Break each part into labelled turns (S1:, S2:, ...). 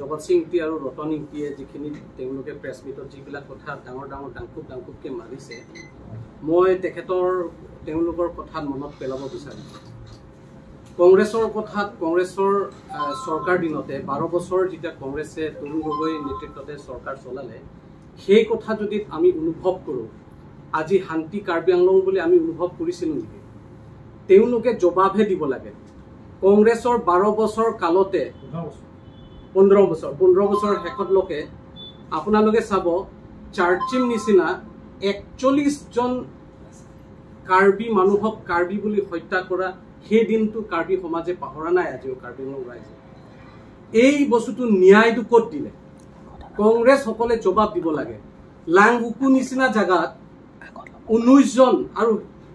S1: জগত সিং ইংতি আৰু ৰতন ইংতিয়ে যিখিনি তেওঁলোকে প্ৰেছ মিটত যিবিলাক কথা ডাঙৰ ডাঙৰ ডাংকুপ ডাংকুপকৈ মাৰিছে, মই তেওঁলোকৰ কথাত মনত পেলাব বিচাৰিছোঁ। কংগ্ৰেছৰ কথাত কংগ্ৰেছৰ চৰকাৰ দিনতে 12 বছৰ যেতিয়া কংগ্ৰেছে তৰুণ গগৈ নেতৃত্বতে চৰকাৰ চলালে, সেই কথা যদি আমি অনুভৱ কৰোঁ, আজি শান্তি কাৰ্বি আংলং বুলি আমি অনুভৱ কৰিছিলোঁ নেকি? তেওঁলোকে জবাবহে দিব লাগে। কংগ্ৰেছৰ 12 বছৰ কালতে 15 বছৰ শেষতলৈকে আপোনালোকে চাব, চাৰ্চিম নিচিনা 41 জন কাৰ্বি মানুহক কাৰ্বি বুলি হত্যা কৰা সেই দিনটো কাৰ্বি সমাজে পাহৰা নাই আজিও কাৰ্বি আংলং ৰাইজে। এই বস্তুটো ন্যায়টো ক'ত দিলে? কংগ্ৰেছসকলে জবাব দিব লাগে। লাংহুকু নিচিনা জেগাত 19 জন আৰু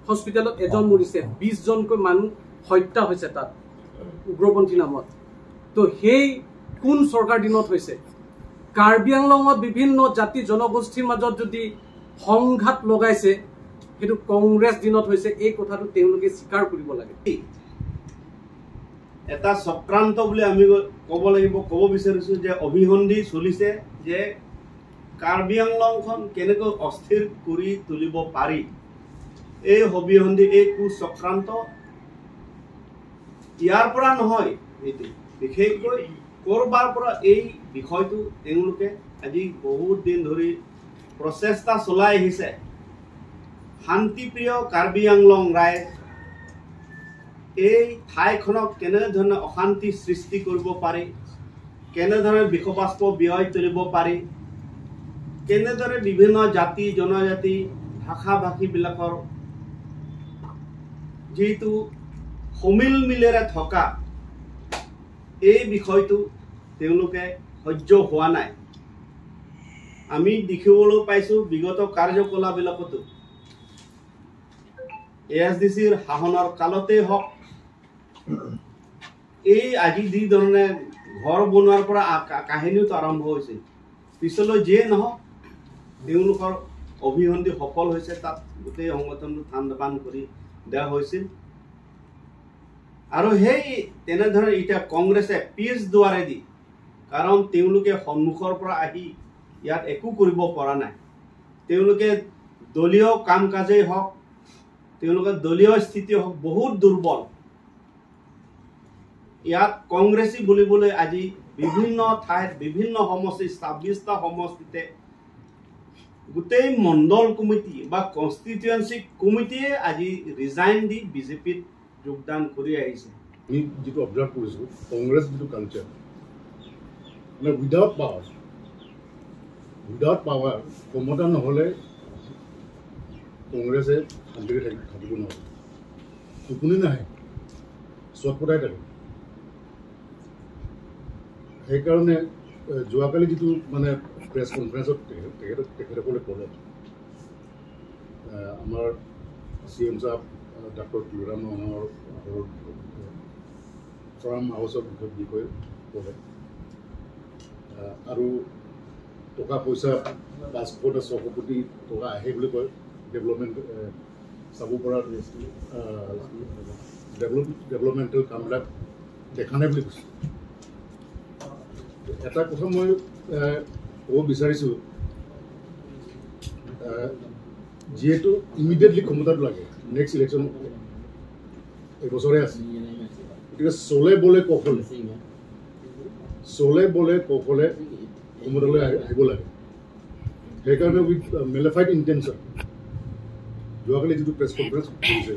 S1: হস্পিটেলত এজন মৰিছে, 20 জনকৈ মানুহ হত্যা হৈছে তাত উগ্ৰপন্থী নামত। তো সেই কোন চৰকাৰ দিনত হৈছে? কাৰ্বি আংলঙত বিভিন্ন জাতি জনগোষ্ঠীৰ মাজত যদি সংঘাত লগাইছে, সেইটো কংগ্ৰেছ দিনত হৈছে। এই কথাটো তেওঁলোকে স্বীকাৰ কৰিব লাগে।
S2: এটা চক্ৰান্ত বুলি আমি ক'ব লাগিব, ক'ব বিচাৰিছোঁ যে অভিসন্ধি চলিছে যে কাৰ্বি আংলংখন কেনেকৈ অস্থিৰ কৰি তুলিব পাৰি। এই অভিসন্ধি, এই কুচক্ৰান্ত ইয়াৰ পৰা নহয়, এইটো বিশেষকৈ ক'ৰবাৰ পৰা এই বিষয়টো তেওঁলোকে আজি বহুত দিন ধৰি প্ৰচেষ্টা চলাই আহিছে। শান্তিপ্ৰিয় কাৰ্বি আংলং ৰাইজ এই ঠাইখনক কেনেধৰণে অশান্তি সৃষ্টি কৰিব পাৰি, কেনেধৰণে বিষবাষ্প বিয়য় তুলিব পাৰি, কেনেদৰে বিভিন্ন জাতি জনজাতি ভাষা ভাষীবিলাকৰ যিটো সমিল মিলেৰে থকা এই বিষয়টো তেওঁলোকে সহ্য হোৱা নাই। আমি দেখিবলৈ পাইছোঁ বিগত কাৰ্যকলাপবিলাকতো ASDCৰ শাসনৰ কালতেই হওক, এই আজি যি ধৰণে ঘৰ বনোৱাৰ পৰা কাহিনীটো আৰম্ভ হৈছে, পিছলৈ যিয়ে নহওক তেওঁলোকৰ অভিসন্ধি সফল হৈছে, তাত গোটেই সংগঠনটো ঠাণ্ডা পান কৰি দিয়া হৈছিল। আৰু সেই তেনেধৰণে এতিয়া কংগ্ৰেছে পিছ দুৱাৰেদি, কাৰণ তেওঁলোকে সন্মুখৰ পৰা আহি ইয়াত একো কৰিব পৰা নাই, তেওঁলোকে দলীয় কাম কাজেই হওক, তেওঁলোকৰ দলীয় স্থিতি হওক বহুত দুৰ্বল। ইয়াত কংগ্ৰেছী বুলিবলৈ আজি বিভিন্ন ঠাইত বিভিন্ন সমষ্টি, 26টা সমষ্টিতে গোটেই মণ্ডল কমিটি বা কনষ্টিটুৱেঞ্চি কমিটিয়ে আজি ৰিজাইন দি বিজেপিত যোগদান কৰি আহিছে।
S3: আমি যিটো অবজাৰ্ভ কৰিছোঁ, কংগ্ৰেছ যিটো কালচাৰ, মানে উইদাউট পাৱাৰ, ক্ষমতা নহ'লে কংগ্ৰেছে শান্তিৰে থাকিব নোৱাৰে, টোপনি নাহে, চটপটাই থাকে। সেইকাৰণে যোৱাকালি যিটো মানে প্ৰেছ কনফাৰেঞ্চত তেখেতসকলে ক'লে, আমাৰ CM চাহাব ডাক্তৰ তুলিৰাম ৰংহাঙৰ ফাৰ্ম হাউচৰ বিষয়ে ক'লে, আৰু টকা পইচা 500 নে 600 কোটি টকা আহে বুলি কয়, ডেভেলপমেণ্ট চাব পৰা ডেভেলপমেণ্টেল কামবিলাক দেখা নাই বুলি কৈছে। এটা কথা মই ক'ব বিচাৰিছোঁ, যিহেতু ইমিডিয়েটলি ক্ষমতাটো লাগে, নেক্সট ইলেকশ্যন এইবছৰে আছে, গতিকে চলে বলে কৌশলে ক্ষমতালৈ আহিব লাগে। সেইকাৰণে উইথ মেলিফাইড ইণ্টেনশ্যন যোৱাকালি যিটো প্ৰেছ কনফাৰেঞ্চ কৰিছে,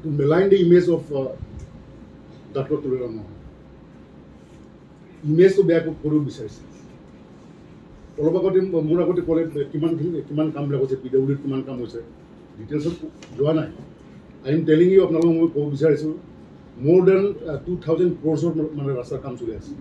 S3: to malign the image of doctor Tuliram Ronghang, ইমেজটো বেয়া কৰিব বিচাৰিছে। অলপ আগতে মোৰ আগতে ক'লে কিমান কামবিলাক হৈছে, PWত কিমান কাম হৈছে, ডিটেইলছত যোৱা নাই। I am telling U, আপোনালোকক মই ক'ব বিচাৰিছোঁ, মোৰ then 2000 ক্ৰ'ৰ্ছৰ মানে ৰাস্তাৰ কাম চলি আছে।